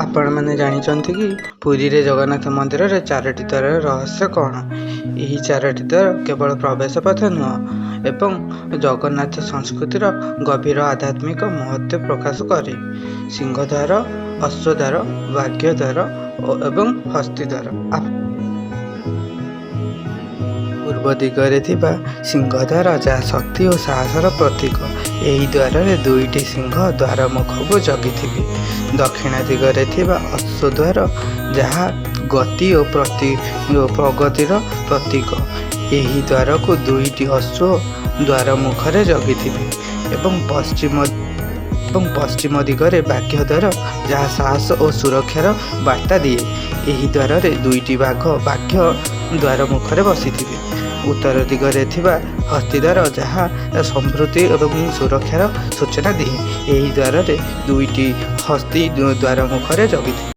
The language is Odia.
ଆପଣମାନେ ଜାଣିଛନ୍ତି କି ପୁରୀରେ ଜଗନ୍ନାଥ ମନ୍ଦିରରେ ଚାରୋଟି ଦ୍ୱାରର ରହସ୍ୟ କ'ଣ? ଏହି ଚାରୋଟି ଦ୍ୱାର କେବଳ ପ୍ରବେଶ ପଥ ନୁହଁ ଏବଂ ଜଗନ୍ନାଥ ସଂସ୍କୃତିର ଗଭୀର ଆଧ୍ୟାତ୍ମିକ ମହତ୍ତ୍ୱ ପ୍ରକାଶ କରେ। ସିଂହଦ୍ୱାର, ଅଶ୍ୱଦ୍ୱାର, ବାଘଦ୍ୱାର ଏବଂ ହସ୍ତୀଦ୍ୱାର। ପୂର୍ବ ଦିଗରେ ଥିବା ସିଂହଦ୍ୱାର, ଯାହା ଶକ୍ତି ଓ ସାହସର ପ୍ରତୀକ। ଏହି ଦ୍ୱାରରେ ଦୁଇଟି ସିଂହ ଦ୍ୱାରମୁଖକୁ ଜଗିଥିବେ। ଦକ୍ଷିଣ ଦିଗରେ ଥିବା ଅଶ୍ୱଦ୍ୱାର, ଯାହା ଗତି ଓ ପ୍ରଗତିର ପ୍ରତୀକ। ଏହି ଦ୍ୱାରକୁ ଦୁଇଟି ଅଶ୍ୱ ଦ୍ୱାରମୁଖରେ ଜଗିଥିବେ। ଏବଂ ପଶ୍ଚିମ ଦିଗରେ ବାଘଦ୍ୱାର, ଯାହା ସାହସ ଓ ସୁରକ୍ଷାର ବାର୍ତ୍ତା ଦିଏ। ଏହି ଦ୍ୱାରରେ ଦୁଇଟି ବାଘ ଦ୍ୱାରମୁଖରେ ବସିଥିବେ। ଉତ୍ତର ଦିଗରେ ଥିବା ହସ୍ତୀଦ୍ୱାର, ଯାହା ସମୃଦ୍ଧି ଏବଂ ସୁରକ୍ଷାର ସୂଚନା ଦିଏ। ଏହି ଦ୍ୱାରରେ ଦୁଇଟି ହସ୍ତୀ ଦ୍ୱାରମୁଖରେ ଜଗିଥିବେ।